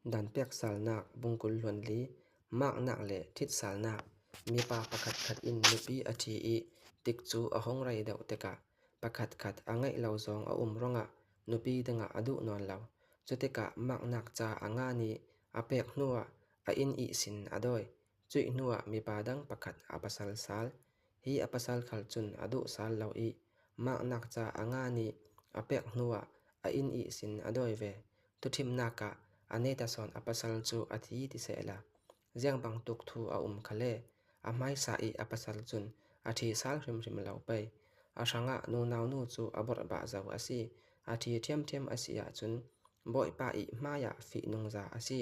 Danpek salnak, bungkul hluanli, maknak le ṭhitsalnak. Mipa pakhatkhat in nupi a ṭhi i tikcu a hung rei deuh tikah pakhatkhat a ngeih lo zong a um ruangah nupi dingah a duh nawn lo. Cutikah maknak ca a ngan i a pek hnuah a inn ihsin a dawi. Cuih hnuah mipa dang pakhat a pasal sal. Hi a pasal khal cun a duh sal lo i maknak ca a ngan i a pek hnuah a inn ihsin a dawi ve. Thuṭhimnak ah Anetason a pasal cu a thi ti sehla ziang bantuk thu a um kha le a hmaisa i a pasal cun a ṭhi sal hrimhrim lo pei. A hrangah nunau nu cu a borhbah zau a si. A ṭhi ṭhiamṭhiam a si ahcun Bawipa i hmaiah fihnungza a si.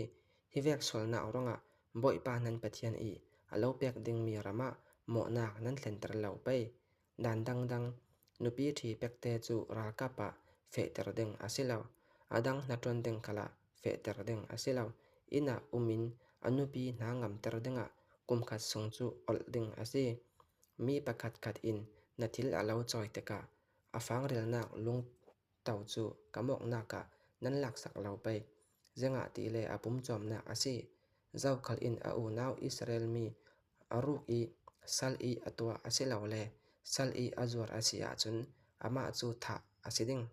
Hi vek sualnak ruangah Bawipa nan Pathian i a lo pek dingmi ram ah mawhnak nan thlenter lo pei. Dan dangdang nupi ṭhi pekte cu ralkap ah fehter ding a si lo. A dang hnaṭuan ding khal ah fehter ding a si lo. Inn ah um in a nupi hna ngamter dingah kum khat sung cu olh ding a si. Mi pakhatkhat in na thil a lo cawi tikah a fangrelnak lungto cu ka mawknak ah nan laksak lo pei. Zeingah ti le a pum cawmnak a si. Zokhal in a unau Israel mi a ruk i sal i a tuah asilole sal i a zuar a si ahcun amah cu thah a si ding.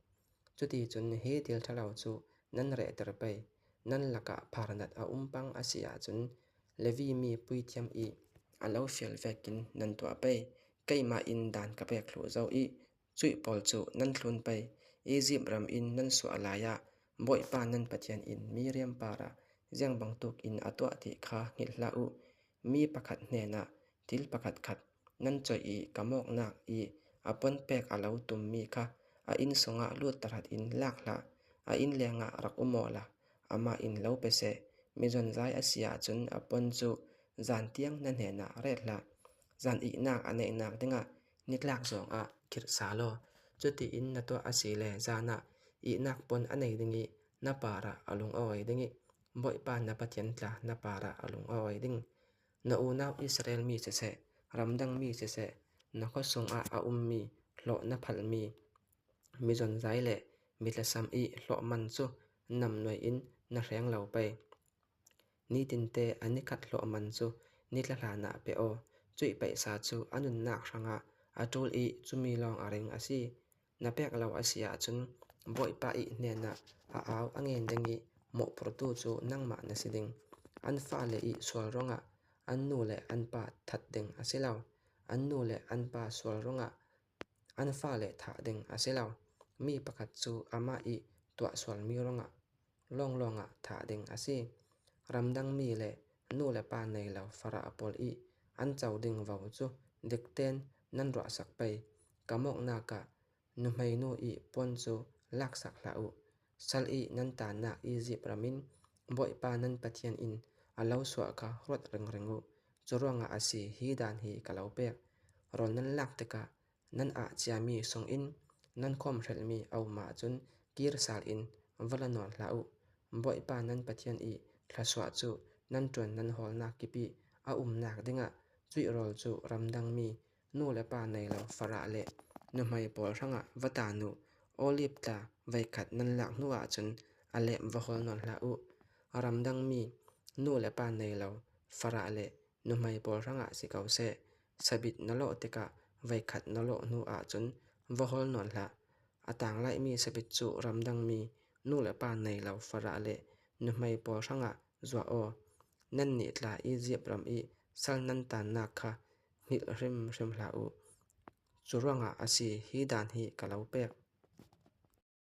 Cuticun hi thil ṭhalo cu nan rehter pei. Nan lakah pharnat a um pang a si ahcun Levi mi puithiam i a lo fial vekin nan tuah pei. Keimah in dan ka pek thlu zau i Cuih pawl cu nan thlun pei. Izipt ram in nan suah lai ah Bawipa nan Pathian in Miriam par ah ziang bantuk in a tuah ti kha hngilh hlah u. Mi pakhat hnenah thil pakhatkhat nan coih i ka mawknak i a pon pek a lo tummi kha a inn sungah lut tahrat in lak hlah. A inn lengah rak um aw la, amah in lo pe seh. Mi zonzai a si ahcun a pon cu zan tiang na hnenah ret hlah. Zan ihnak a neihnak dingah Nitlak zongah khirh sa law cutiin na tuah a si le zan ah ihnak pon a nei ding i na par ah a lung a awi ding i Bawipa na Pathian tla na par ah a lung a awi ding. Na unau Israel mi siseh, ramdang mi siseh, na khua sungah a ummi hlawh na phalhmi mizonzai le mitlasam i hlawh man cu namnuai in na hreng lo pei. Nitinte a nikhat hlawh man cu nitla hlanah pe aw. Cuih paihsa cu a nunnak hrangah a ṭul i cumi lawng a ring a si. Na pek lo a si ahcun Bawipa i hnenah a au a ngen ding i mawhphurtu cu nangmah na si ding. An fale i sual ruangah an nu le an pa that ding a si lo. An nu le an pa sual ruangah An fale thah ding a si lo. Mi pakhat cu amah i tuah sualmi ruangah lawnglawng ah thah ding a si. Ramdang mi le nulepa nei lo farah pawl i an co ding vo cu dik tein nan ruahsak pei. Ka mawknak ah nuhmeinu i puan cu laksak hlah u. Sal i nan tannak Izipt ram in Bawipa nan Pathian in a lo suah kha ruat ringring u. Curuangah a si hi dan hi ka lo pek. Rawl nan lak tikah nan ah ciami sungin nan khawmhrelhmi a um ahcun kir sal in va la nawn hlah u. Bawipa nan Pathian i thluachuah cu nan ṭuan nan hawlnak kip i a umnak dingah cuih rawl cu ramdangmi nu le pa nei lo farah le nuhmei pawl hrangah va taan u. Oliv tla voikhat nan lak hnu ahcun a lem va hawl nawn hlah u. Ramdangmi nu le pa nei lo farah le nuhmei pawl hrangah si ko seh. Sabit na lawh tikah voikhat na lawh hnu ahcun va hawl nawn hlah. A tang laimi sabit cu ramdangmi nu le pa nei lo farah le nuhmei pawl hrangah zuah aw. Nannih tla Izipt ram i sal nan taannak kha hngilh hrimhrim hlah u. Cu ruangah a si hi dan hi ka lo pek.